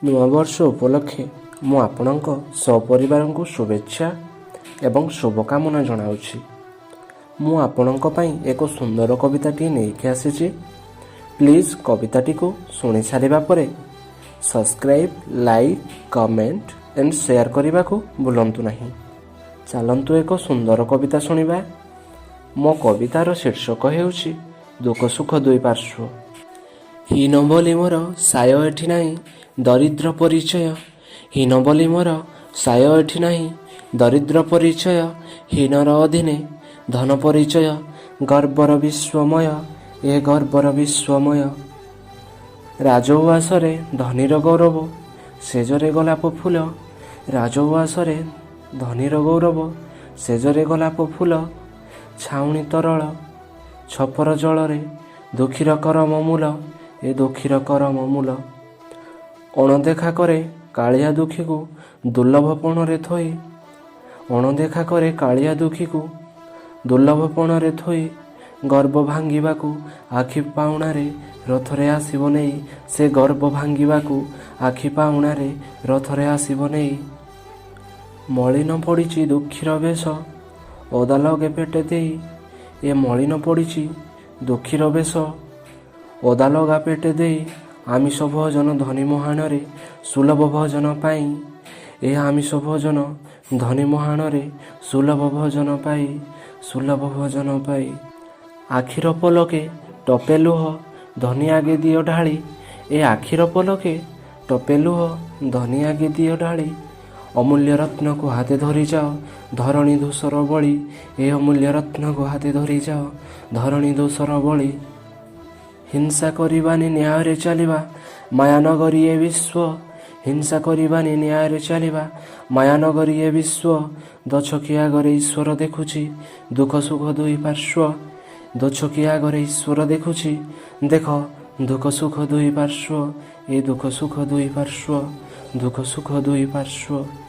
ନୂଆବର୍ଷ ଉପଲକ୍ଷେ ମୁଁ ଆପଣଙ୍କ ସପରିବାରଙ୍କୁ ଶୁଭେଚ୍ଛା ଏବଂ ଶୁଭକାମନା ଜଣାଉଛି। ମୁଁ ଆପଣଙ୍କ ପାଇଁ ଏକ ସୁନ୍ଦର କବିତାଟିଏ ନେଇକି ଆସିଛି। ପ୍ଲିଜ୍ କବିତାଟିକୁ ଶୁଣି ସାରିବା ପରେ subscribe, like, comment and share କରିବାକୁ ଭୁଲନ୍ତୁ ନାହିଁ। ଚାଲନ୍ତୁ ଏକ ସୁନ୍ଦର କବିତା ଶୁଣିବା। ମୋ କବିତାର ଶୀର୍ଷକ ହେଉଛି ଦୁଃଖ ସୁଖ ଦୁଇ ପାର୍ଶ୍ୱ। ହୀନ ବୋଲି ମୋର ସାୟ ଏଠି ନାହିଁ ଦରିଦ୍ର ପରିଚୟ। ହୀନ ବୋଲି ମୋର ସାୟ ଏଠି ନାହିଁ ଦରିଦ୍ର ପରିଚୟ। ହୀନର ଅଧୀନେ ଧନ ପରିଚୟ, ଗର୍ବର ବିଶ୍ୱମୟ, ଏ ଗର୍ବର ବିଶ୍ୱମୟ। ରାଜଉଆସରେ ଧନୀର ଗୌରବ, ସେଜରେ ଗୋଲାପ ଫୁଲ। ରାଜଉଆସରେ ଧନୀର ଗୌରବ, ସେଜରେ ଗୋଲାପ ଫୁଲ। ଛାଉଣି ତରଳ ଛପର ଜଳରେ ଦୁଃଖୀର କରମ ମୂଲ, ଏ ଦୁଃଖୀର କରମ ମୂଲ। ଅଣଦେଖା କରେ କାଳିଆ ଦୁଃଖୀକୁ ଦୁର୍ଲଭ ପଣରେ ଥୋଇ। ଅଣଦେଖା କରେ କାଳିଆ ଦୁଃଖୀକୁ ଦୁର୍ଲଭ ପଣରେ ଥୋଇ। ଗର୍ବ ଭାଙ୍ଗିବାକୁ ଆଖି ପାଉଣାରେ ରଥରେ ଆସିବ ନେଇ। ସେ ଗର୍ବ ଭାଙ୍ଗିବାକୁ ଆଖି ପାଉଣାରେ ରଥରେ ଆସିବ ନେଇ। ମଳିନ ପଡ଼ିଛି ଦୁଃଖୀର ବେଶ, ଓଦା ଲଗେ ପେଟେ ଦେଇ। ଏ ମଳିନ ପଡ଼ିଛି ଦୁଃଖୀର ବେଶ, ଓଦା ଲଗା ପେଟେ ଦେଇ। ଆମିଷ ଭୋଜନ ଧନୀ ମୁହାଣରେ ସୁଲଭ ଭୋଜନ ପାଇଁ। ଏ ଆମିଷ ଭୋଜନ ଧନୀ ମୁହାଣରେ ସୁଲଭ ଭୋଜନ ପାଇ, ସୁଲଭ ଭୋଜନ ପାଇ। ଆଖିର ପଲକେ ଟୋପେ ଲୁହ ଧନୀ ଆଗେ ଦିଅ ଢାଳି। ଏ ଆଖିର ପଲକେ ଟୋପେ ଲୁହ ଧନୀ ଆଗେ ଦିଅ ଢାଳି। ଅମୂଲ୍ୟ ରତ୍ନକୁ ହାତେ ଧରି ଯାଅ ଧରଣୀ ଧୂସର ବଳି। ଏ ଅମୂଲ୍ୟ ରତ୍ନକୁ ହାତେ ଧରି ଯାଅ ଧରଣୀ ଧୂସର ବଳି। ହିଂସା କରିବାନି, ନ୍ୟାୟରେ ଚାଲିବା, ମାୟାନଗରୀ ଏ ବିଶ୍ୱ। ହିଂସା କରିବାନି, ନ୍ୟାୟରେ ଚାଲିବା, ମାୟାନଗରୀ ଏ ବିଶ୍ୱ। ଦୋଛକି ଆଗରେ ଈଶ୍ୱର ଦେଖୁଛି ଦୁଃଖ ସୁଖ ଦୁଇ ପାର୍ଶ୍ୱ। ଦୋଛକି ଆଗରେ ଈଶ୍ୱର ଦେଖୁଛି ଦେଖ ଦୁଃଖ ସୁଖ ଦୁଇ ପାର୍ଶ୍ୱ। ଏ ଦୁଃଖ ସୁଖ ଦୁଇ ପାର୍ଶ୍ୱ, ଦୁଃଖ ସୁଖ ଦୁଇ ପାର୍ଶ୍ୱ।